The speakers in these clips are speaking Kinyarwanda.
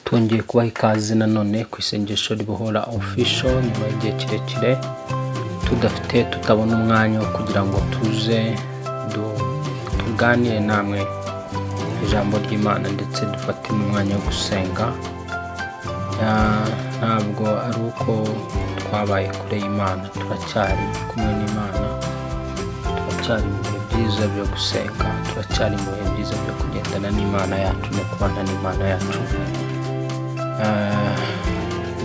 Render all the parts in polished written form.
Twongeye kubaha ikaze nanone ku isengesho ribohora official, nyuma y'igihe kirekire tudafite, tutabona umwanya wo kugira ngo tuze tuganire namwe ijambo ry'Imana, ndetse dufate n'umwanya wo gusenga. Ntabwo ari uko twabaye kure y'Imana, turacyari kumwe n'Imana, turacyari mu bihe byiza byo gusenga, turacyari mu bihe byiza byo kugendana n'Imana yacu no kubana n'Imana yacu.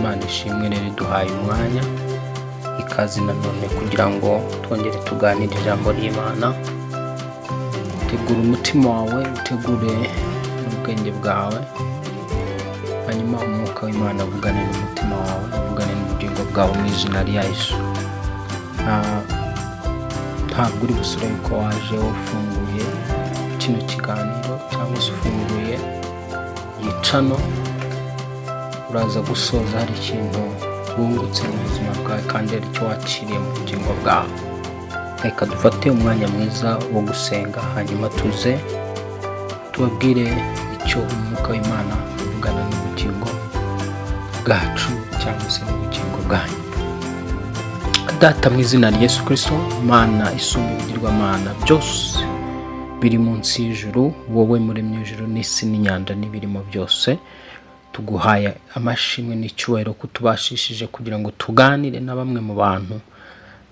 Imana ishimwe rero iduhaye umwanya, ikaze nanone kugira ngo twongere tuganire ijambo ry'Imana. Tegura umutima wawe, utegure n'ubwenge bwawe, hanyuma umwuka w'Imana avugane n'umutima wawe, avugane n'ubugingo bwawe mu izina rya Yesu. Ntabwo uri busure yuko waje ufunguye kino kiganiro cyangwa se ufunguye iyi channel, uraza gusoza hari ikintu wungutse mu buzima bwawe kandi hari icyo wakiriye mu bugingo bwawe. Reka dufate umwanya mwiza wo gusenga, hanyuma tuze tubabwire icyo umwuka w'Imana uvugana n'ubugingo bwacu cyangwa se n'ubugingo bwanyu. Data, mu izina rya Yesu Kirisito, Mana isumba ibigirwamana byose biri munsi y'ijuru, wowe muremyi w'ijuru n'isi n'inyanja n'ibirimo byose, tuguhaye amashimwe n'icyubahiro ko utubashishije kugira ngo tuganire na bamwe mu bantu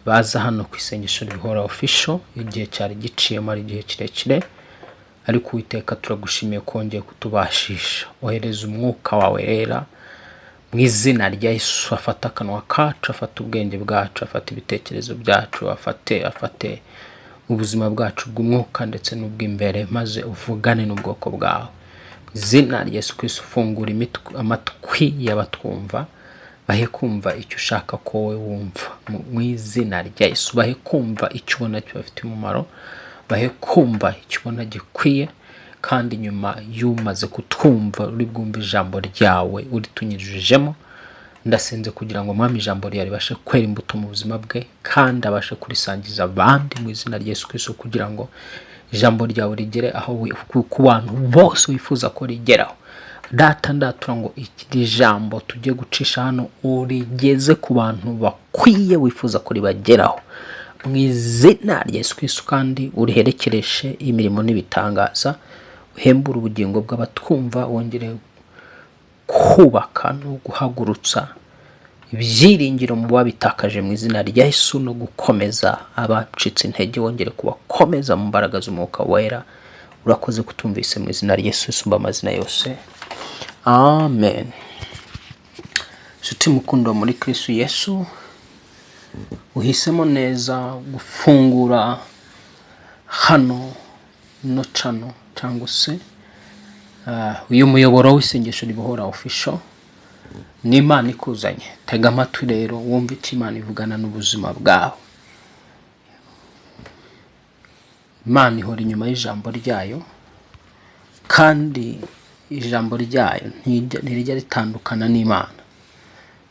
baza hano ku isengesho rihora official. Igihe cyari giciyemo ari igihe kirekire, ariko Uwiteka, turagushimiye kongeye kutubashisha. Ohereza umwuka wawe rera mu izina rya Yesu, afate akanwa kacu, afate ubwenge bwacu, afate ibitekerezo byacu, afate ubuzima bwacu bw'umwuka ndetse n'ubw'imbere, maze uvugane n'ubwoko bwawe mu izina rya Yesu Kristo. Ufungura amatwi y'abatwumva, bahe kumva icyo ushaka ko wowe wumva mu izina rya Yesu. Bahe kumva icyo ubona kibafitiye umumaro, bahe kumva icyo ubona gikwiye, kandi nyuma y'umaze kutwumva uri bwumve ijambo ryawe uritunyujijemo. Ndasenze kugira ngo, Mwami, ijambo ryawe ribashe kwera imbuto mu buzima bwe kandi abashe kurisangiza abandi mu izina rya Yesu Kristo, kugira ngo ijambo ryawe rigere aho ku bantu bose wifuza ko rigeraho. Data, ndatura ngo iri jambo tugiye gucisha hano urigeze ku bantu bakwiye wifuza ko ribageraho mu izina rya Yesu Kristo, kandi uriherekereshe imirimo n'ibitangaza, uhembure ubugingo bw'abatwumva, wongere kubaka no guhagurutsa ibyiringiro mu babitakaje mu izina rya Yesu, no gukomeza abacitse intege, wongere kubakomeza mu mbaraga z'umwuka wera. Urakoze kutumvise, mu izina rya Yesu isumba amazina yose, amen. Nshuti mukundo muri Kristo Yesu, uhisemo neza gufungura hano no channel cyangwa se uyu muyoboro w'isengesho ribohora official. Ni Imana ikuzanye. Tega amatwi rero wumve icyo Imana ivugana n'ubuzima bwawe. Imana ihora inyuma y'ijambo ryayo, kandi ijambo ryayo ntirijya ritandukana n'Imana.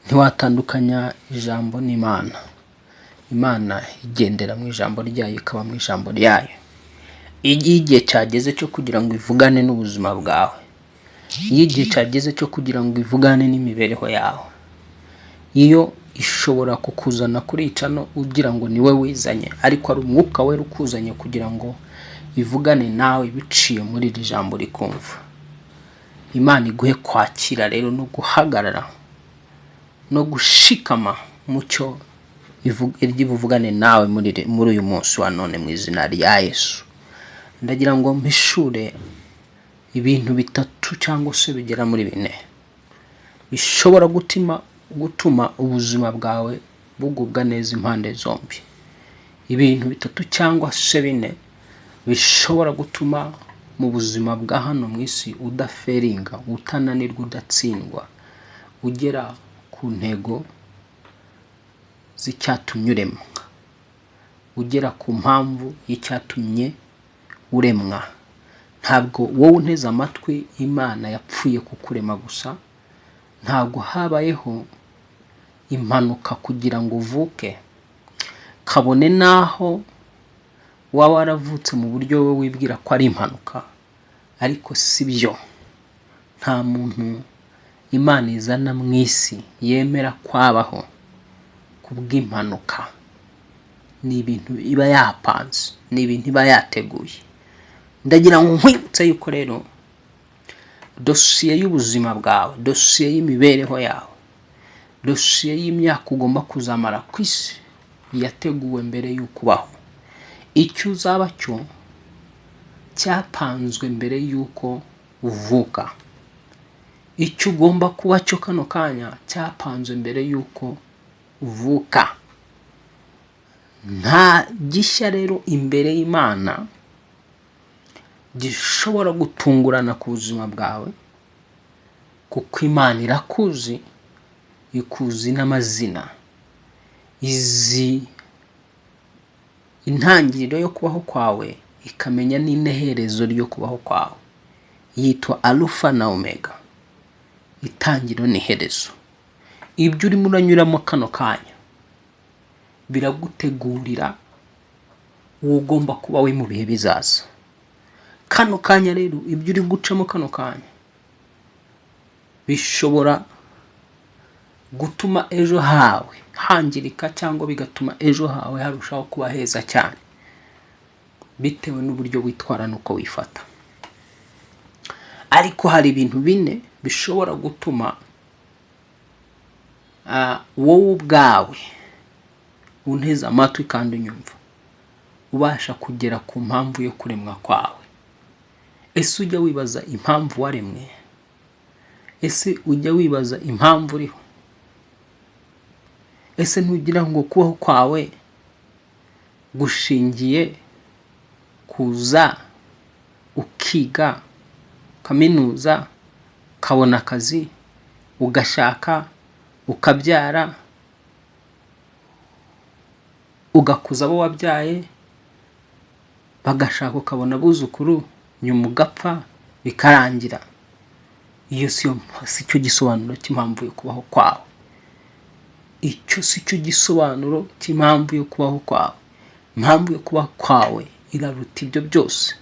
Ntiwatandukanya ijambo n'Imana. Imana igendera mu ijambo ryayo, ikaba mu ijambo ryayo. Iyo igihe cyageze cyo kugira ngo ivugane n'ubuzima bwawe, iyo igihe cyageze cyo kugira ngo ivugane n'imibereho yawe, iyo ishobora kukuzana kuri channel ugira ngo niwe wizanye, ariko ari umwuka wera ukuzanye kugira ngo ivugane nawe biciye muri iri jambo rikumva. Imana iguhe kwakira rero no guhagarara no gushikama mu cyo iri buvugane nawe muri uyu munsi wa none mu izina rya Yesu. Ndagira ngo mpishure ibintu bitatu cyangwa se bigera muri bine bishobora gutuma ubuzima bwawe bugubwa neza impande zombi. Ibintu bitatu cyangwa se bine bishobora gutuma mu buzima bwa hano mu isi udafailinga, utananirwa, udatsindwa, ugera ku ntego z'icyatumye uremwa, ugera ku mpamvu y'icyatumye uremwa. Ntabwo wowe unteze amatwi Imana yapfuye kukurema gusa, ntabwo habayeho impanuka kugira ngo uvuke, kabone n'aho waba waravutse mu buryo wowe wibwira ko ari impanuka, ariko si byo. Nta muntu Imana izana mu isi yemera kwabaho kubw'impanuka, ni ibintu iba yapanze, ni ibintu iba yateguye. Ndagira ngo nkwibutse yuko rero dosiye y'ubuzima bwawe, dosiye y'imibereho yawe, dosiye y'imyaka ugomba kuzamara ku isi yateguwe mbere y'uko ubaho. Icyo uzaba cyo cyapanzwe mbere y'uko uvuka. Icyo ugomba kuba cyo kano kanya cyapanzwe mbere y'uko uvuka. Nta gishya rero imbere y'Imana gishobora gutungurana ku buzima bwawe, kuko Imana irakuzi, ikuzi n'amazina, izi intangiriro yo kubaho kwawe, ikamenya n'iherezo ryo kubaho kwawe. Yitwa Alufa na Omega, itangiriro n'iherezo. Ibyo urimo uranyuramo kano kanya biragutegurira uwo ugomba kuba we mu bihe bizaza. Kano kanya rero ibyo uri gucamo kano kanya bishobora gutuma ejo hawe hangirika, cyangwa bigatuma ejo hawe harushaho kuba heza cyane, bitewe n'uburyo witwara n'uko wifata. Ariko hari ibintu bine bishobora gutuma wowe ubwawe unteze amatwi kandi unyumva ubasha kugera ku mpamvu yo kuremwa kwawe. Ese ujya wibaza impamvu waremwe? Ese ujya wibaza impamvu uriho? Ese ntugira ngo kubaho kwawe gushingiye kuza ukiga kaminuza, ukabona akazi, ugashaka, ukabyara, ugakuza abo wabyaye, bagashaka ukabona abuzukuru, nyuma ugapfa bikarangira? Iyo si cyo gisobanuro cy'impamvu yo kubaho kwawe. Icyo si cyo gisobanuro cy'impamvu yo kubaho kwawe. Impamvu yo kubaho kwawe iraruta ibyo byose,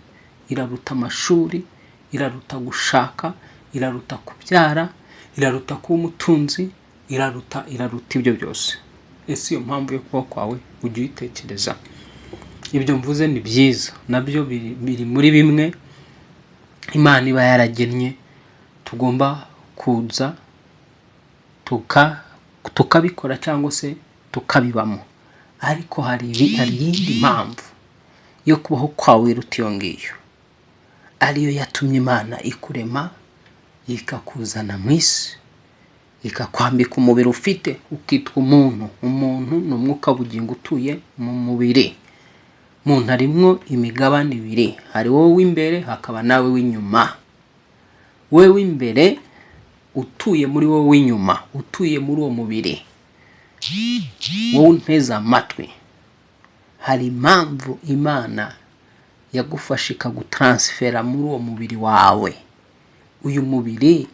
iraruta amashuri, iraruta gushaka, iraruta kubyara, iraruta kuba umutunzi, iraruta ibyo byose. Ese iyo mpamvu yo kubaho kwawe ujya uyitekereza? Ibyo mvuze ni byiza, nabyo biri muri bimwe Imana iba yaragennye tugomba kuza tukabikora cyangwa se tukabibamo. Ariko hari iyindi mpamvu yo kubaho kwawe iruta iyo ngiyo, ariyo yatumye Imana ikurema, ikakuzana mu isi, ikakwambika umubiri ufite, ukitwa umuntu. Umuntu ni umwuka w'ubugingo utuye mu mubiri. Umuntu arimwo imigabane ibiri, hari wowe w'imbere hakaba nawe w'inyuma. Wowe w'imbere utuye muri wowe w'inyuma, utuye muri uwo mubiri, wowe unteze amatwi, hari impamvu Imana yagufashe ikagutaransifera muri uwo mubiri wawe. Uyu mubiri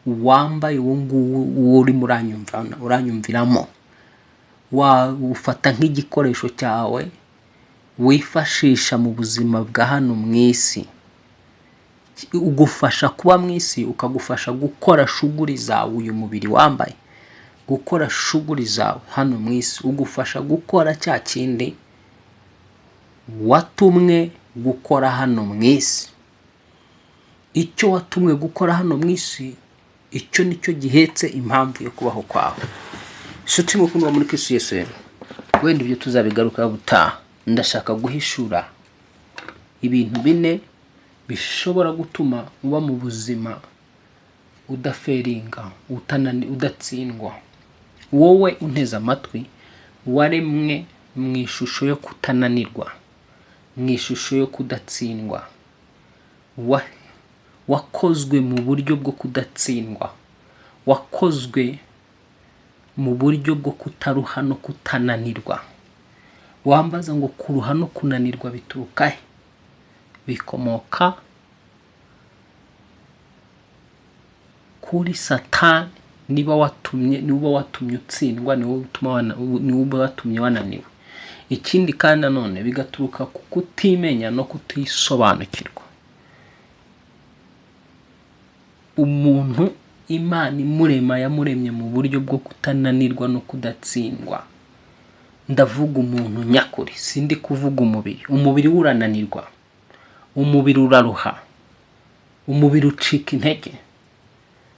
wambaye uwo nguwo urimo uranyumviramo, wawufata nk'igikoresho cyawe wifashisha mu buzima bwa hano mu isi, ugufasha kuba mu isi, ukagufasha gukora shuguri zawe. Uyu mubiri wambaye gukora shuguri zawe hano mu isi, ugufasha gukora cya kindi watumwe gukora hano mu isi. Icyo watumwe gukora hano mu isi, icyo nicyo gihetse impamvu yo kubaho kwawe. Inshuti mukundwa muri Kristo Yesu, rero wenda ibyo tuzabigarukaho ubutaha. Ndashaka guhishura ibintu bine bishobora gutuma uba mu buzima udaferinga, udatsindwa. Wowe unteze amatwi, waremwe mu ishusho yo kutananirwa, mu ishusho yo kudatsindwa, wakozwe mu buryo bwo kudatsindwa, wakozwe mu buryo bwo kutaruha no kutananirwa. Wambaza ngo kuruha no kunanirwa bituruka he? Bikomoka kuri Satani. Niba watumye utsindwa, niwe watumye wananiwe. Ikindi kandi nanone bigaturuka ku kutimenya no kutisobanukirwa. Umuntu Imana imurema yamuremye mu buryo bwo kutananirwa no kudatsindwa. Ndavuga umuntu nyakuri, sindi kuvuga umubiri. Umubiri we urananirwa, umubiri uraruha, umubiri ucika intege,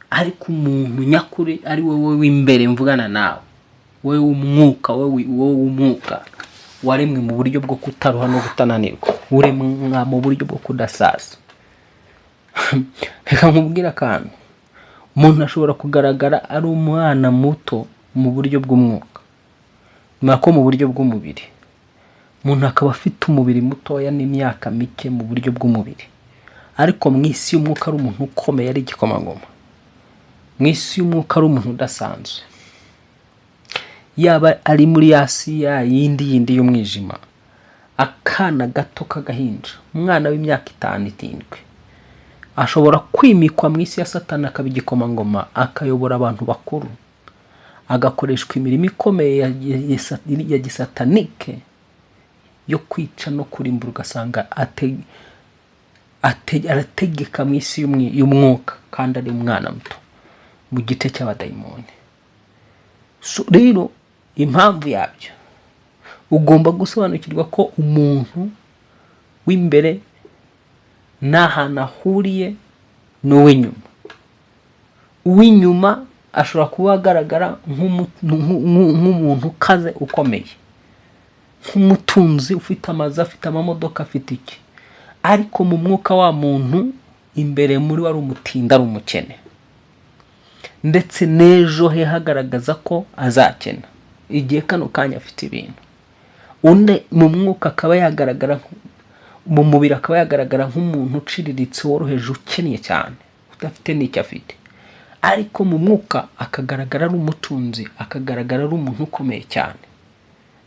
ariko umuntu nyakuri, ari wowe w'imbere mvugana nawe, wowe w'umwuka, wowe w'umwuka waremwe mu buryo bwo kutaruha no kutananirwa, uremwa mu buryo bwo kudasaza. Reka nkubwire akantu: umuntu ashobora kugaragara ari umwana muto mu buryo bw'umwuka, nako mu buryo bw'umubiri, umuntu akaba afite umubiri mutoya n'imyaka mike mu buryo bw'umubiri, ariko mu isi y'umwuka ari umuntu ukomeye, ari igikomangoma. Mu isi y'umwuka ari umuntu udasanzwe. Yaba ari muri ya si ya yindi yindi y'umwijima, akana gato k'agahinja, umwana w'imyaka 5, 7, ashobora kwimikwa mu isi ya Satani, akaba igikomangoma, akayobora abantu bakuru, agakoreshwa imirimo ikomeye ya gisatanike yo kwica no kurimbura. Ugasanga arategeka mu isi y'umwuka kandi ari umwana muto mu gice cy'abadayimoni. So, rero impamvu yabyo, ugomba gusobanukirwa ko umuntu w'imbere nta hantu ahuriye n'uw'inyuma. Uw'inyuma ashobora kuba agaragara nk'umuntu ukaze, ukomeye, nk'umutunzi ufite amazu, afite amamodoka, afite iki, ariko mu mwuka wa muntu imbere muri we ari umutindi, ari umukene, ndetse n'ejo he hagaragaza ko azakena igihe kano kanya afite ibintu. Undi mu mwuka akaba yagaragara, mu mubiri akaba yagaragara nk'umuntu uciriritse, woroheje, ukennye cyane, udafite n'icyo afite, ariko mu mwuka akagaragara ari umutunzi, akagaragara ari umuntu ukomeye cyane,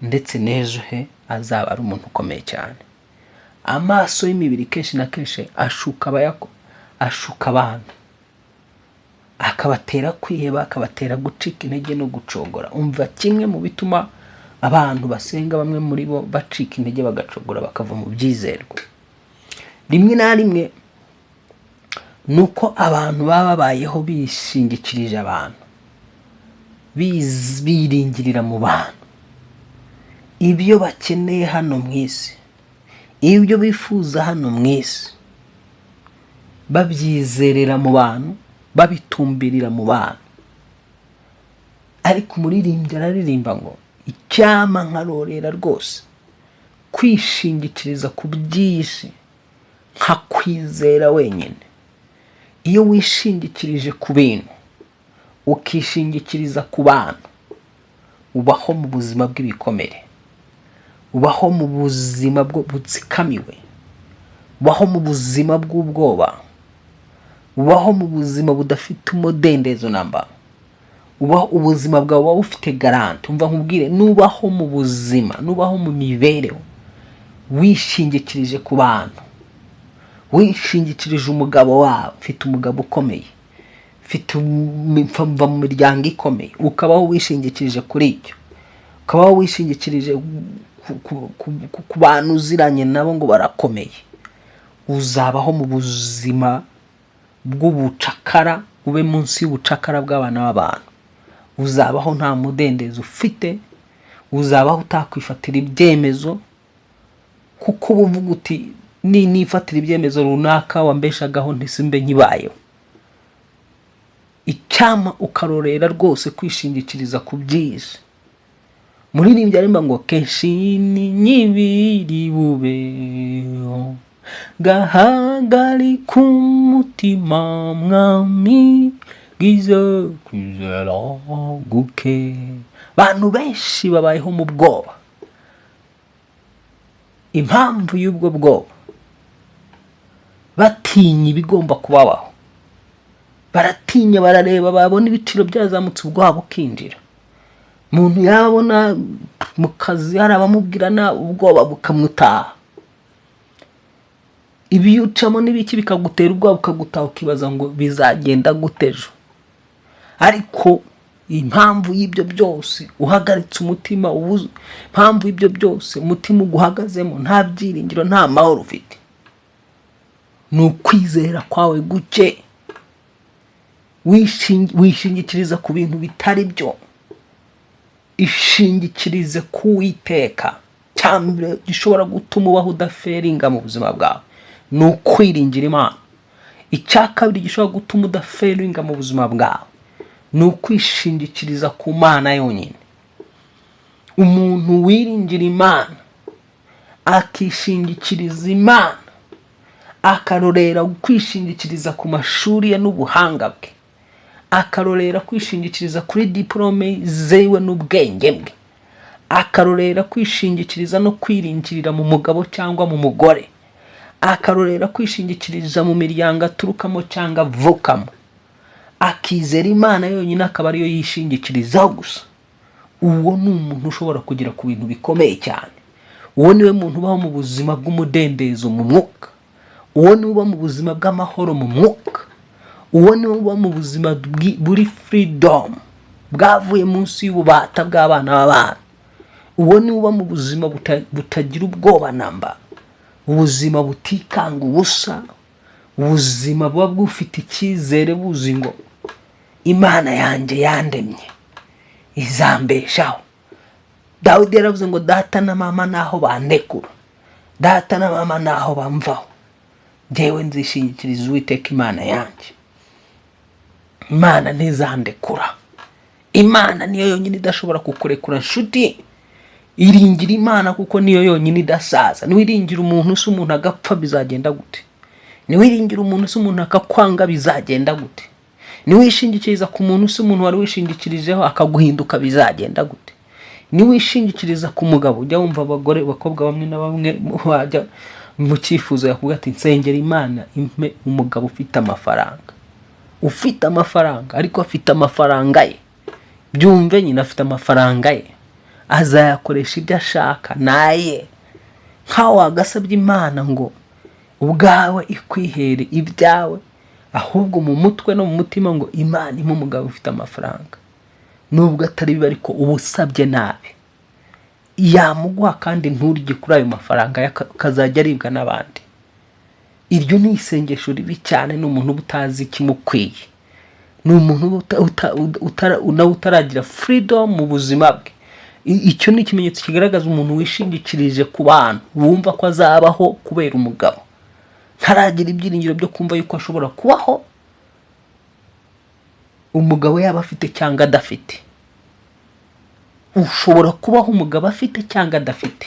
ndetse n'ejo he azaba ari umuntu ukomeye cyane. Amaso y'imibiri kenshi na kenshi ashuka abantu, akabatera kwiheba, akabatera gucika intege no gucogora. Umva, kimwe mu bituma abantu basenga, bamwe muri bo bacika intege, bagacogora, bakava mu byizerwa rimwe na rimwe, ni uko abantu baba babayeho bishingikirije abantu, biringirira mu bantu. Ibyo bakeneye hano mu isi, ibyo bifuza hano mu isi, babyizerera mu bantu, babitumbirira mu bantu. Ariko umuririmbyi araririmba ngo: "Icyampa nkarorera rwose kwishingikiriza ku by'isi, nkakwizera wenyine." Iyo wishingikirije ku bintu, ukishingikiriza ku bantu, ubaho mu buzima bw'ibikomere, ubaho mu buzima butsikamiwe, ubaho mu buzima bw'ubwoba, ubaho mu buzima budafite umudendezo namba, ubaho ubuzima bwawe buba bufite garantie. Umva nkubwire: nubaho mu buzima, nubaho mu mibereho wishingikirije ku bantu, wishingikirije umugabo wawe, mfite umugabo ukomeye, mva mu miryango ikomeye, ukabaho wishingikirije kuri icyo, ukabaho wishingikirije ku bantu uziranye nabo ngo barakomeye, uzabaho mu buzima bw'ubucakara, ube munsi y'ubucakara bw'abana b'abantu. Uzabaho nta mudendezo ufite, uzabaho utakwifatira ibyemezo, kuko uba uvuga uti: "Ni nifatira ibyemezo runaka, wambeshagaho ntisimbe nkibayeho." Icyampa ukarorera rwose kwishingikiriza ku byiza. Muririmbyi aririmba ngo: "Kenshi ni nyibiri bubeho, gahagarika umutima mwami, bwiza kwizera guke." Abantu benshi babayeho mu bwoba. Impamvu y'ubwo bwoba, batinya ibigomba kubabaho, baratinya, barareba, babona ibiciro byazamutse, ubwoba bukinjira. Umuntu yabona mu kazi hari abamubwira na ubwoba bukamutaha. Ibiyo ucamo n'ibiki bikagutera ubwoba, bukagutaha, ukibaza ngo bizagenda gute ejo. Ariko impamvu y'ibyo byose uhagaritse umutima, impamvu y'ibyo byose umutima uguhagazemo, nta byiringiro, nta mahoro ufite, ni ukwizera kwawe guke. Wishingikiriza ku bintu bitari byo. Ishingikirize ku Uwiteka. Cyambere gishobora gutuma ubaho udafailinga mu buzima bwawe ni ukwiringira Imana. Icya kabiri gishobora gutuma udafailinga mu buzima bwawe ni ukwishingikiriza ku Mana yonyine. Umuntu wiringira Imana, akishingikiriza Imana, akarorera kwishingikiriza ku mashuri ye n'ubuhanga bwe, akarorera kwishingikiriza kuri diporome zewe n'ubwenge bwe, akarorera kwishingikiriza no kwiringirira mu mugabo cyangwa mu mugore, akarorera kwishingikiriza mu miryango aturukamo cyangwa avukamo, akizera Imana yonyine, akaba ariyo yishingikirizaho gusa, uwo ni umuntu ushobora kugera ku bintu bikomeye cyane. Uwo niwe muntu ubaho mu buzima bw'umudendezo mu mwuka. Uwo niwe uba mu buzima bw'amahoro mu mwuka. Uwo niwe uba mu buzima buri freedom, bwavuye munsi y'ububata bw'abana b'abana. Uwo niwe uba mu buzima butagira ubwoba namba, ubuzima butikanga ubusa, ubuzima buba bufite icyizere, buzi ngo Imana yanjye yandemye izambeshaho. Dawidi yaravuze ngo: "Data na mama naho bandekura, data na mama naho bamvaho, njyewe nzishingikiriza Uwiteka Imana yanjye. Imana ntizandekura." Imana niyo yonyine idashobora kukurekura, nshuti. Iringira Imana kuko niyo yonyine idasaza. Niwiringira umuntu se, umuntu agapfa, bizagenda gute? Niwiringira umuntu se, umuntu akakwanga, bizagenda gute? Niwishingikiriza ku muntu se, umuntu wari wishingikirijeho akaguhinduka, bizagenda gute? Niwishingikiriza ku mugabo, ujya wumva abagore, abakobwa bamwe na bamwe wajya mu cyifuzo yakubwira ati: "Nsengera Imana impe umugabo ufite amafaranga." Ufite amafaranga, ariko afite amafaranga ye, byumve nyine, afite amafaranga ye, azayakoresha ibyo ashaka naye. Nkaho wagasabye Imana ngo ubwawe ikwihere ibyawe, ahubwo mu mutwe no mu mutima ngo Imana impe umugabo ufite amafaranga. Nubwo atari bibi, ariko uba usabye nabi. Yamuguha kandi nturye kuri ayo mafaranga, akazajya aribwa n'abandi. Iryo ni isengesho ribi cyane. Ni umuntu uba utazi ikimukwiye, ni umuntu uba nawe utaragira freedom mu buzima bwe. Icyo ni ikimenyetso kigaragaza umuntu wishingikirije ku bantu, wumva ko azabaho kubera umugabo, ntaragira ibyiringiro byo kumva yuko ashobora kubaho umugabo yaba afite cyangwa adafite. Ushobora kubaho umugabo afite cyangwa adafite.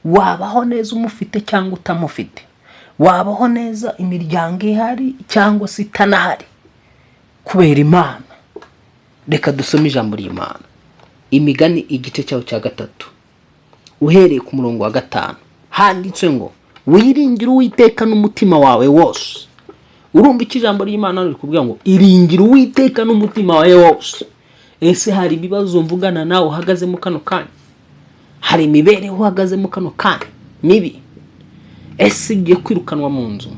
Wabaho neza umufite cyangwa utamufite. Wabaho neza imiryango ihari cyangwa se itanahari, kubera Imana. Reka dusome ijambo ry'Imana, Imigani igice cyaho cya 3, uhereye ku murongo wa 5. Handitse ngo: "Wiringire Uwiteka n'umutima wawe wose." Urumva icyo ijambo ry'Imana riri kuvuga ngo: "Iringire Uwiteka n'umutima wawe wose." Ese hari ibibazo mvugana nawe uhagazemo kano kanya? Hari imibereho uhagazemo kano kanya mibi? Ese ugiye kwirukanwa mu nzu?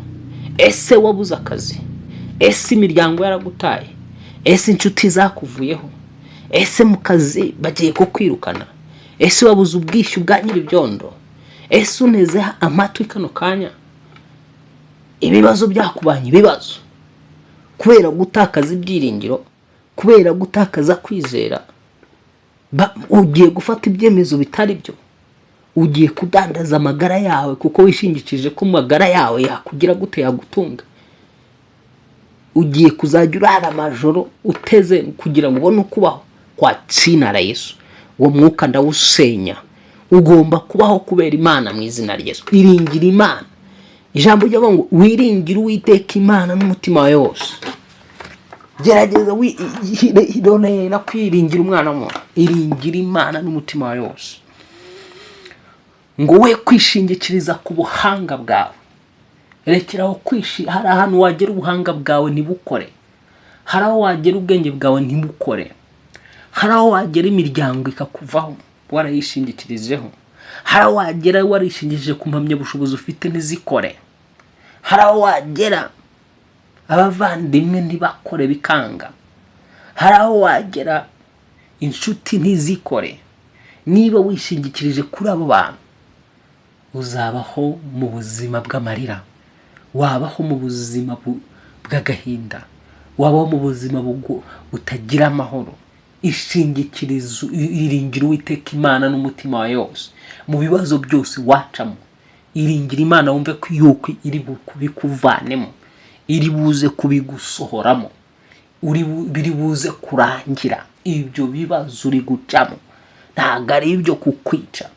Ese wabuze akazi? Ese imiryango yaragutaye? Ese inshuti zakuvuyeho? Ese mu kazi bagiye kukwirukana? Ese wabuze ubwishyu bwa nyir'ibyondo? Ese uneze amatwi kano kanya ibibazo byakubanye ibibazo kubera gutakaza ibyiringiro, kubera gutakaza kwizera? Ugiye gufata ibyemezo bitari byo, ugiye kudandaza amagara yawe kuko wishingikirije ko amagara yawe yakugira gute, yagutunga. Ugiye kuzajya urara amajoro uteze kugira ngo ubone uko ubaho. Kwa jina la Yesu, uwo mwuka ndawusenya. Ugomba kubaho kubera Imana mu izina rya Yesu. Iringira Imana. Ijambo ryavuga ngo: "Wiringire Uwiteka Imana n'umutima wawe wose." Gerageza rorera kwiringira umwana w'umuntu, iringira Imana n'umutima wawe wose, ngo we kwishingikiriza ku buhanga bwawe. Rekeraho kwishi. Hari ahantu wagera ubuhanga bwawe ntibukore, hari aho wagera ubwenge bwawe ntibukore, hari aho wagera imiryango ikakuvaho warayishingikirijeho, hari aho wagera warishingikirije ku mpamyabushobozi ufite ntizikore, hari aho wagera abavandimwe ntibakore bikanga, hari aho wagera inshuti ntizikore. Niba wishingikirije kuri abo bantu, uzabaho mu buzima bw'amarira, wabaho mu buzima bw'agahinda. Wabaho mu buzima butagira amahoro. Ishingikirizo, iringira Uwiteka Imana n'umutima wawe wose. Mu bibazo byose wacamo, iringira Imana, wumve ko yuko iri kubikuvanemo, iri buze kubigusohoramo, biri buze kurangira. Ibyo bibazo uri gucamo ntabwo ari ibyo kukwica.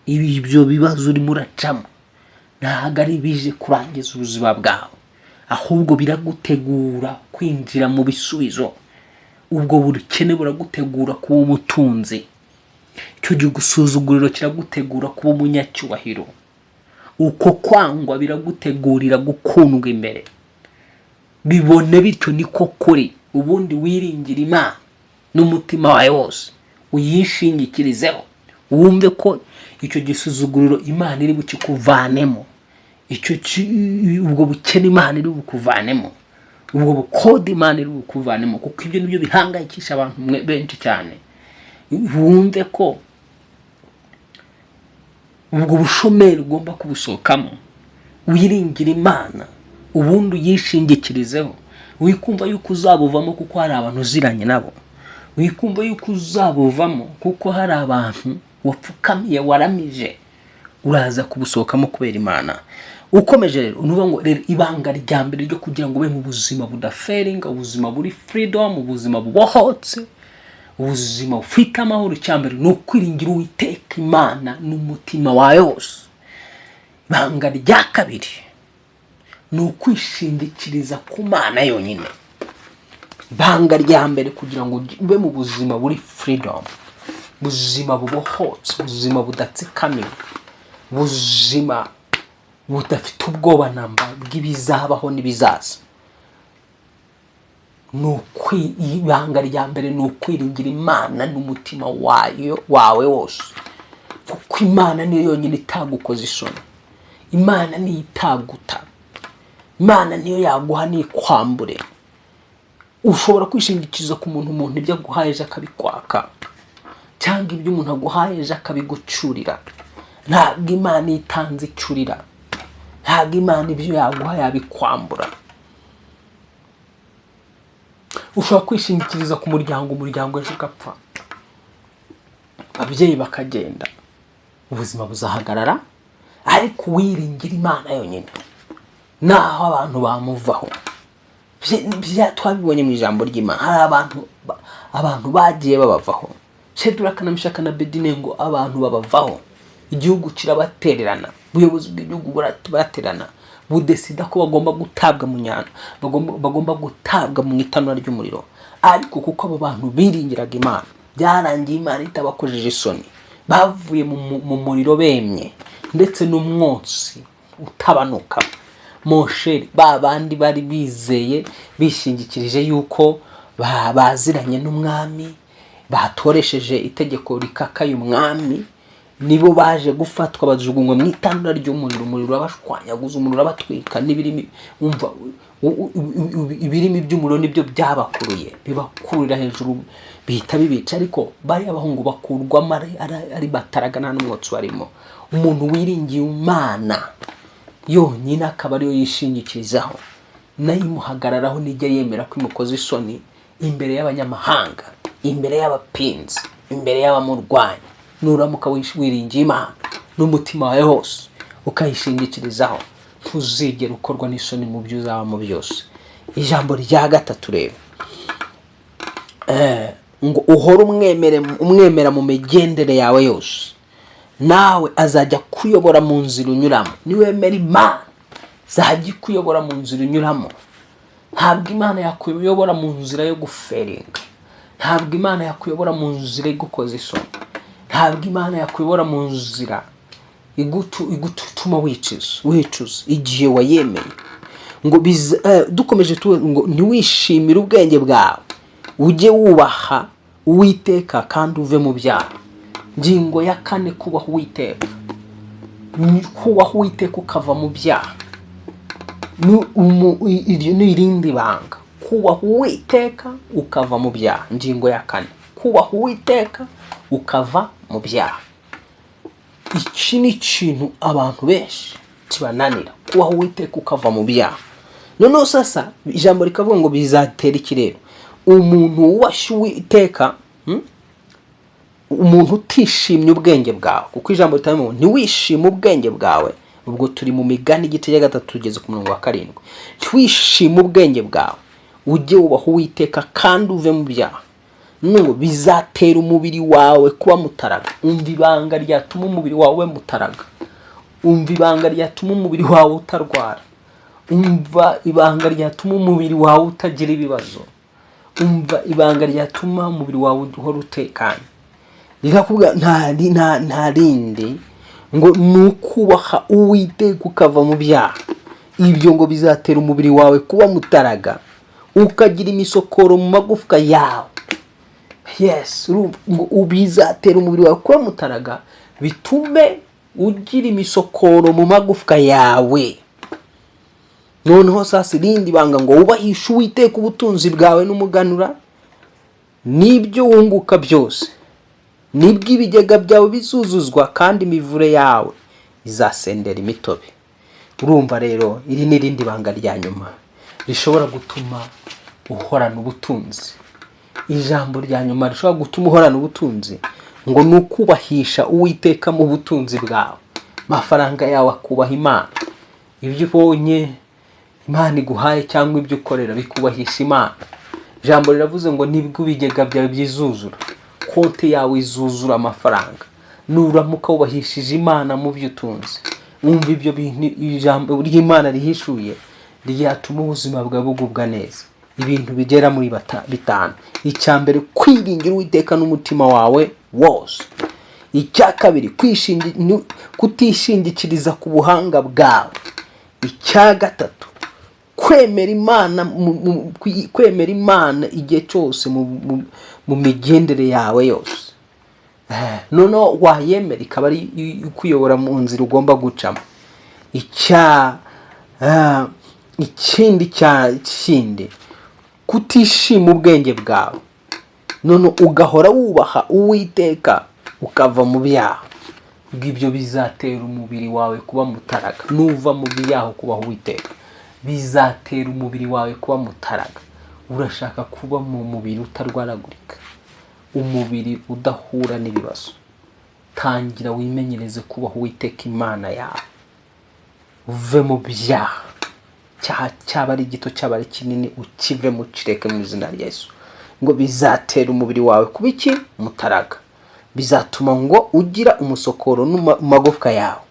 Ibyo bibazo urimo uracamo ntabwo ari ibije kurangiza ubuzima bwawe, ahubwo biragutegura kwinjira mu bisubizo. Ubwo bukene buragutegura kuba umutunzi. Icyo gihe gusuzuguriro kiragutegura kuba umunyacyubahiro. Uko kwangwa biragutegurira gukundwa imbere. Bibone bityo, niko kuri. Ubundi wiringira Imana n'umutima wawe wose, uyishingikirizeho, wumve ko icyo gisuzuguriro Imana iri bukikuvanemo, ubwo bukene Imana iri bukuvanemo, ubwo bukode Imana iri bukuvanemo, kuko ibyo nibyo bihangayikisha abantu benshi cyane. Wumve ko ubwo bushomeri ugomba kubusohokamo. Wiringire Imana, ubundi uyishingikirizeho. Wikumva yuko uzabuvamo kuko hari abantu uziranye nabo. Wikumva yuko uzabuvamo kuko hari abantu wapfukamiye, waramije. Uraza kubusohokamo kubera Imana. Ukomeje rero, ni ukuvuga ngo rero ibanga rya mbere ryo kugira ngo ube mu buzima budaferinga, ubuzima buri freedom, ubuzima bubohotse, ubuzima bufite amahoro, icya mbere ni ukwiringira Uwiteka Imana n'umutima wawe wose. Ibanga rya kabiri ni ukwishingikiriza ku Mana yonyine. Ibanga rya mbere kugira ngo ube mu buzima buri freedom, ubuzima bubohotse, ubuzima budatsikamiwe, ubuzima budafite ubwoba namba bw'ibizabaho n'ibizaza, ibanga rya mbere ni ukwiringira Imana n'umutima wayo wawe wose, kuko Imana niyo yonyine itagukoza isoni. Imana niyo itaguta. Imana niyo yaguha ntikwambure. Ushobora kwishingikiriza ku muntu, umuntu ibyo aguhaye ejo akabikwaka, cyangwa ibyo umuntu aguhaye ejo akabigucyurira. Ntabwo Imana itanze icyurira. Ntabwo Imana ibyo yaguha yabikwambura. Ushobora kwishingikiriza ku muryango, umuryango ejo ugapfa, ababyeyi bakagenda, ubuzima buzahagarara. Ariko uwiringira Imana yonyine, naho abantu bamuvaho, twabibonye mu ijambo ry'Imana, hari abantu bagiye babavaho, Sheduraka na Meshaka na Bedenego, abantu babavaho, igihugu kirabatererana, ubuyobozi bw'igihugu buraterana, budesida ko bagomba gutabwa mu nyanja, bagomba gutabwa mu itanura ry'umuriro. Ariko kuko abo bantu biringiraga Imana, byarangiye Imana itabakojeje isoni. Bavuye mu muriro bemye, ndetse n'umwotsi utabanuka. Mon cher, ba bandi bari bizeye, bishingikirije yuko baziranye n'umwami, batoresheje itegeko rikakaye umwami, nibo baje gufatwa bajugunywa mu itanura ry'umuriro. Umuriro urabashwanyaguza, umuriro urabatwika n'ibirimi. Umva, ibirimi by'umuriro nibyo byabakuruye, bibakurira hejuru, bihita bibica. Ariko bariya bahungu bakurwamo ari bataraga, nta n'umwotsi barimo. Umuntu wiringiye Imana yonyine, akaba ariyo yishingikirizaho, nayo imuhagararaho, nijya yemera ko imukoza isoni imbere y'abanyamahanga, imbere y'abapinzi, imbere y'abamurwanya. Nuramuka wiringiye Imana n'umutima wawe wose, ukayishingikirizaho, ntuzigera ukorwa n'isoni mu byo uzabamo byose. Ijambo rya gatatu rero, ngo uhore umwemera mu migendere yawe yose, nawe azajya kuyobora mu nzira unyuramo. Niwemera Imana, izajya ikuyobora mu nzira unyuramo. Ntabwo Imana yakuyobora mu nzira yo guferinga. Ntabwo Imana yakuyobora mu nzira igukoza isoni. Ntabwo Imana yakuyobora mu nzira igutuma wicuza igihe wayemeye. Ngo dukomeje ngo ntiwishimire ubwenge bwawe, ujye wubaha Uwiteka kandi uve mu byaha. Ngingo ya kane, kubaha Uwiteka. Ni kubaha Uwiteka ukava mu byaha. Iryo ni irindi banga, kubaha Uwiteka ukava mu byaha. Ingingo ya kane, kubaha Uwiteka ukava mu byaha. Iki ni ikintu abantu benshi kibananira, kubaha Uwiteka ukava mu byaha. Noneho sasa ijambo rikavuga ngo bizatera iki rero? Umuntu wubashye Uwiteka, Umuntu utishimye ubwenge bwawe, kuko ijambo ritanga ngo ntiwishime ubwenge bwawe. Ubwo turi mu Migani igice cya 3, tugeze ku murongo wa 7. Ntiwishime ubwenge bwawe, ujye wubaha Uwiteka kandi uve mu byaha. Nubwo bizatera umubiri wawe kuba mutaraga. Umva ibanga ryatuma umubiri wawe mutaraga, umva ibanga ryatuma umubiri wawe utarwara, umva ibanga ryatuma umubiri wawe utagira ibibazo, umva ibanga ryatuma umubiri wawe uhora utekanye. Rirakubwira nta rindi, ngo ni ukubaha Uwiteka ukava mu byaha. Ibyo ngo bizatera umubiri wawe kuba mutaraga, ukagira imisokoro mu magufwa yawe. Yes, urumva ngo bizatera umubiri wawe kuba mutaraga, bitume ugira imisokoro mu magufwa yawe. Noneho sasa irindi banga ngo wubahishe Uwiteka ubutunzi bwawe n'umuganura n'ibyo wunguka byose, nibwo ibigega byawe bizuzuzwa kandi imivure yawe izasendera imitobe. Urumva rero, iri ni irindi banga rya nyuma rishobora gutuma uhorana ubutunzi. Ijambo rya nyuma rishobora gutuma uhorana ubutunzi ngo ni ukubahisha Uwiteka mu butunzi bwawe. Amafaranga yawe akubaha Imana. Ibyo ubonye Imana iguhaye cyangwa ibyo ukorera bikubahisha Imana. Ijambo riravuze ngo nibwo ibigega byawe byizuzura, konti yawe izuzura amafaranga nuramuka wubahishije Imana mu byo utunze. Wumva ibyo bintu ijambo ry'Imana rihishuye ryatuma ubuzima bwawe bugubwa neza, ibintu bigera muri 5. Icya mbere, kwiringira Uwiteka n'umutima wawe wose. Icya kabiri, kutishingikiriza ku buhanga bwawe. Icya gatatu, kwemera Imana kwemera Imana igihe cyose mu migendere yawe yose. Noneho wayemera ikaba ari ikuyobora mu nzira ugomba gucamo. Ikindi cya kindi, kutishima ubwenge bwawe, none ugahora wubaha Uwiteka ukava mu byaha. Ngo ibyo bizatera umubiri wawe kuba mutaraga. Nuva mu byaha kubaha Uwiteka, bizatera umubiri wawe kuba mutaraga. Urashaka kuba mu mubiri utarwaragurika, umubiri udahura n'ibibazo? Tangira wimenyereze kubaha Uwiteka Imana yawe, uve mu byaha. Cyaha cyaba ari gito, cyaba ari kinini, ukivemo, ukireke mu izina rya Yesu. Ngo bizatera umubiri wawe kuba iki? Mutaraga. Bizatuma ngo ugira umusokoro mu magufwa yawe.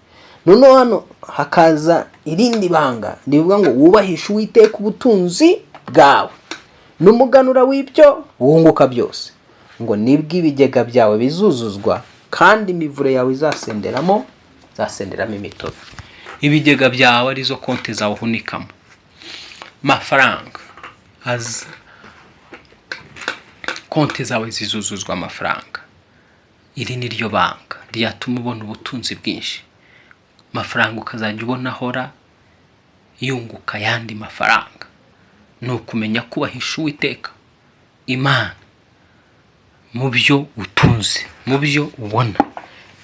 Noneho hano hakaza irindi banga rivuga ngo wubahishe Uwiteka ubutunzi bwawe n'umuganura w'ibyo wunguka byose, ngo nibwo ibigega byawe bizuzuzwa kandi imivure yawe izasenderamo imitobe. Ibigega byawe, arizo konti zawe uhunikamo amafaranga aza, konti zawe zizuzuzwa amafaranga. Iri ni ryo banga ryatuma ubona ubutunzi bwinshi, amafaranga ukazajya ubona ahora yunguka ayandi mafaranga. Ni ukumenya kubahisha Uwiteka Imana mu byo utunze, mu byo ubona.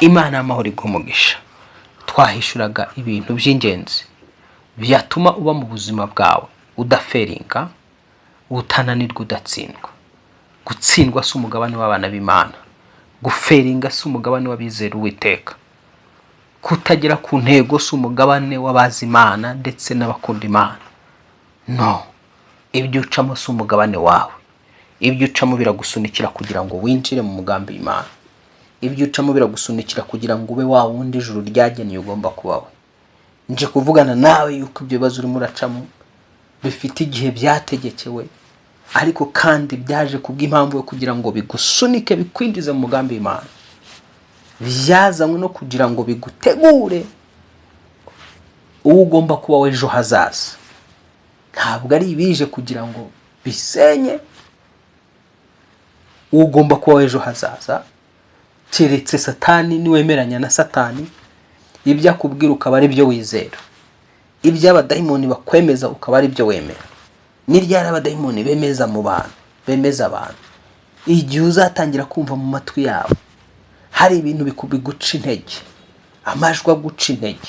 Imana y'amahoro iguha umugisha. Twahishuraga ibintu by'ingenzi byatuma uba mu buzima bwawe udafailinga, utananirwa, udatsindwa. Gutsindwa si umugabane w'abana b'Imana, gufailinga si umugabane w'abizera Uwiteka, kutagera ku ntego si umugabane w'abazi Imana ndetse n'abakunda Imana. No ibyo ucamo si umugabane wawe. Ibyo ucamo biragusunikira kugira ngo winjire mu mugambi w'Imana. Ibyo ucamo biragusunikira kugira ngo ube wa wundi ijuru ryageneye ugomba kubaho. Nje kuvugana nawe yuko ibyo bibazo urimo uracamo bifite igihe byategekewe, ariko kandi byaje kubw'impamvu yo kugira ngo bigusunike, bikwinjize mu mugambi w'Imana. Byazanywe no kugira ngo bigutegure uwo ugomba kuba w'ejo hazaza. Ntabwo ari ibije kugira ngo bisenye uwo ugomba kuba w'ejo hazaza, keretse Satani niwemeranya na Satani, ibyo akubwira ukaba ari byo wizera, ibyo abadayimoni bakwemeza ukaba ari byo wemera. Ni ryari abadayimoni bemeza mu bantu, bemeza abantu? Igihe uzatangira kumva mu matwi yawe hari ibintu biguca intege, amajwi aguca intege,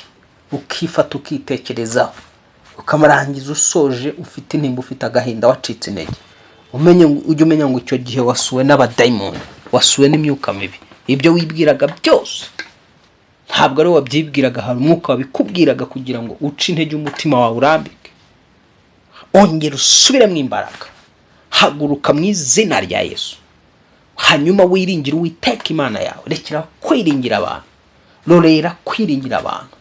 ukifata ukitekerezaho. Ukamurangiza usoje ufite intimba, ufite agahinda, wacitse intege. Umenye, ujye umenya ngo icyo gihe wasuwe n'abadayimoni, wasuwe n'imyuka mibi. Ibyo wibwiraga byose ntabwo ari wowe wabyibwiraga, hari umwuka wabikubwiraga kugira ngo uce intege umutima wawe, urambike. Ongera usubiremo imbaraga, haguruka mu izina rya Yesu, hanyuma wiringire Uwiteka Imana yawe. Rekera kwiringira abantu, rorera kwiringira abantu,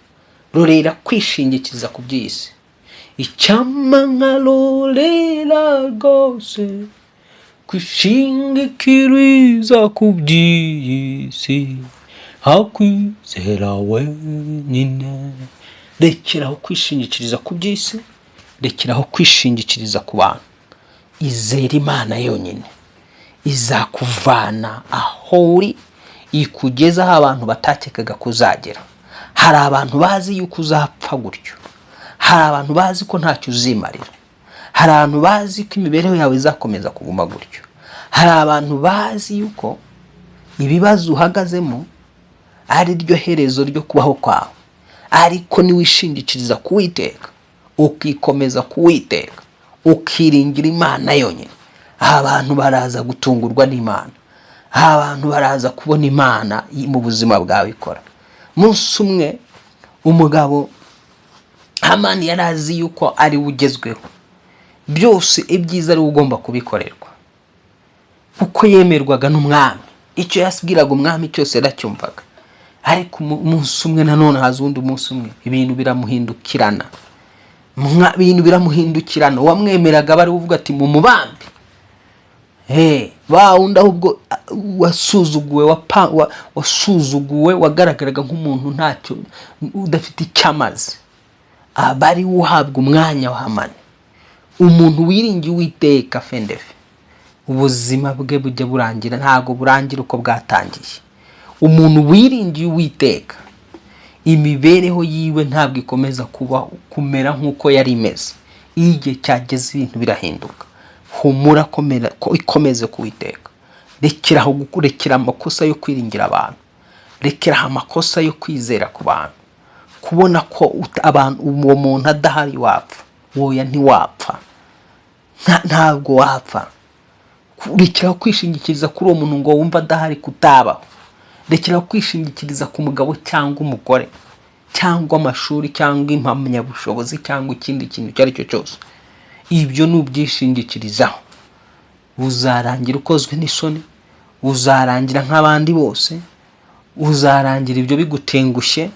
rorera kwishingikiriza ku by'isi. Icyampa nkarorera rwose kwishingikiriza ku by'iyi si, hakwizera wenyine. Rekeraho kwishingikiriza ku by'isi, rekeraho kwishingikiriza ku bantu. Izera Imana yonyine, izakuvana aho uri ikugeza aho abantu batakekaga kuzagera. Hari abantu bazi yuko uzapfa gutyo, hari abantu bazi ko ntacyo uzimarira, hari abantu bazi ko imibereho yawe izakomeza kuguma gutyo, hari abantu bazi yuko ibibazo uhagazemo ari ryo herezo ryo kubaho kwawe. Ariko niwishingikiriza kuwiteka, ukikomeza kuwiteka, ukiringira Imana yonyine, abantu baraza gutungurwa n'Imana, abantu baraza kubona Imana mu buzima bwawe ikora. Umunsi umwe umugabo Hamani yari azi yuko ari we ugezweho, byose ibyiza ari we ugomba kubikorerwa, kuko yemerwaga n'umwami. Icyo yabwiraga umwami cyose yaracyumvaga. Ariko umunsi umwe nanone haza uwundi munsi umwe, ibintu biramuhindukirana. Ibintu biramuhindukirana. Uwamwemeraga bari uvuga ati mu mubambi ba wundi, ahubwo wasuzuguwe, wasuzuguwe, wagaragaraga nk'umuntu ntacyo, udafite icyo amaze, aba ari we uhabwa umwanya wa Hamani. Umuntu wiringiye Uwiteka fendefe, ubuzima bwe bujya burangira, ntabwo burangira uko bwatangiye. Umuntu wiringiye Uwiteka, imibereho yiwe ntabwo ikomeza kuba kumera nk'uko yari imeze. Iyo igihe cyageze ibintu birahinduka. Humura, komera, ikomeze kuwiteka. Rekeraho rekera amakosa yo kwiringira abantu, rekeraho amakosa yo kwizera ku bantu, kubona ko abantu, uwo muntu adahari wapfa. Woya, ntiwapfa. Ntabwo wapfa. Rekeraho kwishingikiriza kuri uwo muntu ngo wumve adahari kutabaho. Rekeraho kwishingikiriza ku mugabo cyangwa umugore cyangwa amashuri cyangwa impamyabushobozi cyangwa ikindi kintu icyo ari cyo cyose. Ibyo nubyishingikirizaho uzarangira ukozwe n'isoni, uzarangira nk'abandi bose, uzarangira ibyo bigutengushye,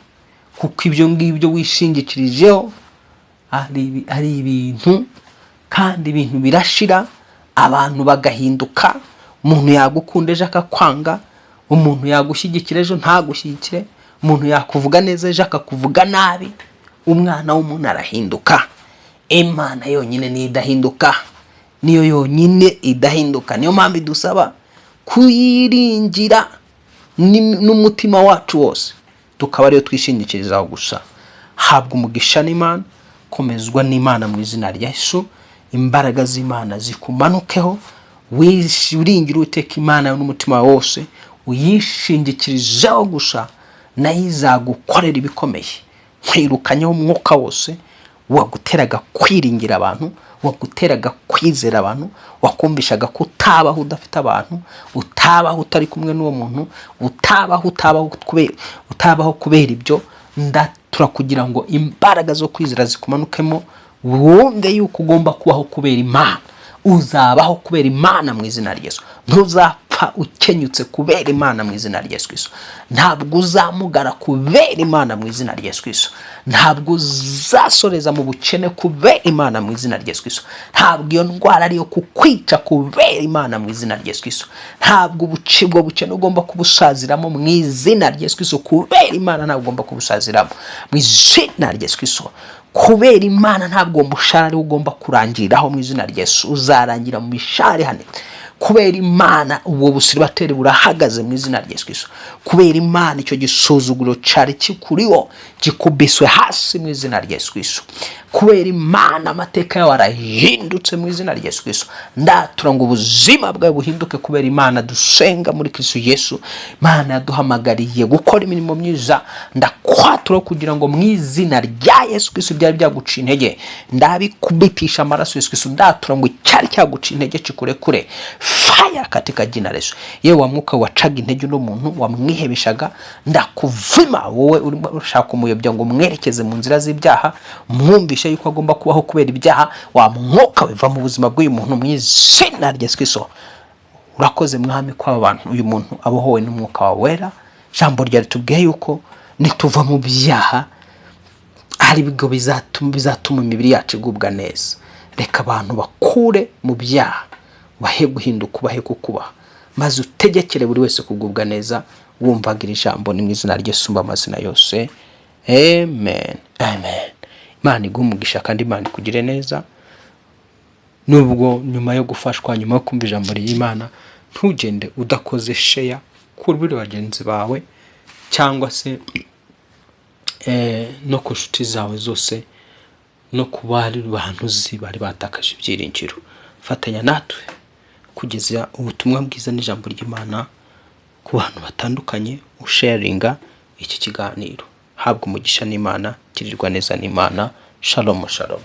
kuko ibyo ngibyo wishingikirijeho ari ibintu, kandi ibintu birashira, abantu bagahinduka. Umuntu yagukunda ejo akakwanga, umuntu yagushyigikira ejo ntagushyigikire, umuntu yakuvuga neza ejo akakuvuga nabi. Umwana w'umuntu arahinduka. Imana yonyine niyo idahinduka, niyo yonyine idahinduka. Niyo mpamvu idusaba kuyiringira n'umutima wacu wose, tukaba ariyo twishingikirizaho gusa. Habwa umugisha n'Imana, komezwa n'Imana mu izina rya Yesu. Imbaraga z'Imana zikumanukeho. Wiringire Uwiteka Imana yawe n'umutima wawe wose, uyishingikirizeho gusa, nayo izagukorera ibikomeye. Nkwirukanyeho umwuka wose waguteraga kwiringira abantu, waguteraga kwizera abantu, wakumvishaga ko utabaho udafite abantu, utabaho utari kumwe n'uwo muntu, utabaho utabaho kubera ibyo. Ndatura kugira ngo imbaraga zo kwizera zikumanukemo, wumve yuko ugomba kubaho kubera Imana. Uzabaho kubera Imana mu izina rya Yesu. Ntuzapfa ukenyutse kubera Imana mu izina rya Yesu Kristo. Ntabwo uzamugara kubera Imana mu izina rya Yesu Kristo. Ntabwo uzasoreza mu bukene kubera Imana mu izina rya Yesu Kristo. Ntabwo iyo ndwara ariyo kukwica kubera Imana mu izina rya Yesu Kristo. Ntabwo ubwo bukene ugomba kubusaziramo mu izina rya Yesu Kristo. Kubera Imana ntabwo ugomba kubusaziramo mu izina rya Yesu Kristo. Kubera Imana ntabwo uwo mushahara ariwo ugomba kurangiriraho mu izina rya Yesu. Uzarangira mu mishahara ihanitse. Kubera Imana ntabwo Kubera Imana, ubwo busiribateri burahagaze mu izina rya Yesu Kristo. Kubera Imana, icyo gisuzuguro cyari kikuriho gikubiswe hasi mu izina rya Yesu Kristo. Kubera Imana, amateka yawe arahindutse mu izina rya Yesu Kristo. Ndatura ngo ubuzima bwawe buhinduke kubera Imana dusenga muri Kristo Yesu. Imana yaduhamagariye gukora imirimo myiza. Ndakwatura kugira ngo mu izina rya Yesu Kristo byari byaguca intege ndabikubitisha amaraso Yesu Kristo. Ndatura ngo icyari cyaguca intege kikurekure, fire, katika jina la Yesu. Yewe wa mwuka wacaga intege uno muntu, wamwihebeshaga, ndakuvuma. Wowe urimo ushaka kumuyobya ngo umwerekeze mu nzira z'ibyaha, mwumvishe yuko agomba kubaho kubera ibyaha, wa mwuka wiva mu buzima bw'uyu muntu mu izina rya Yesu Kristo. Urakoze Mwami ko aba bantu, uyu muntu abohowe n'Umwuka wawe Wera. Ijambo ryawe ritubwiye yuko nituva mu byaha ari bwo bizatuma imibiri yacu igubwa neza. Reka abantu bakure mu byaha, ubahe guhinduka, ubahe kukubaha, maze utegekere buri wese kugubwa neza wumvaga iri jambo. Ni mu izina ry'Isumba amazina yose, amen, amen. Imana iguhe umugisha kandi Imana ikugire neza. Nubwo nyuma yo gufashwa, nyuma yo kumva ijambo ry'Imana, ntugende udakoze share kuri bagenzi bawe cyangwa se no ku nshuti zawe zose no ku bari bantu uzi bari batakaje ibyiringiro. Fatanya natwe kugeza ubutumwa bwiza n'ijambo ry'Imana ku bantu batandukanye, usharinga iki kiganiro. Habwa umugisha n'Imana, girirwa neza n'Imana. Shalom, shalom.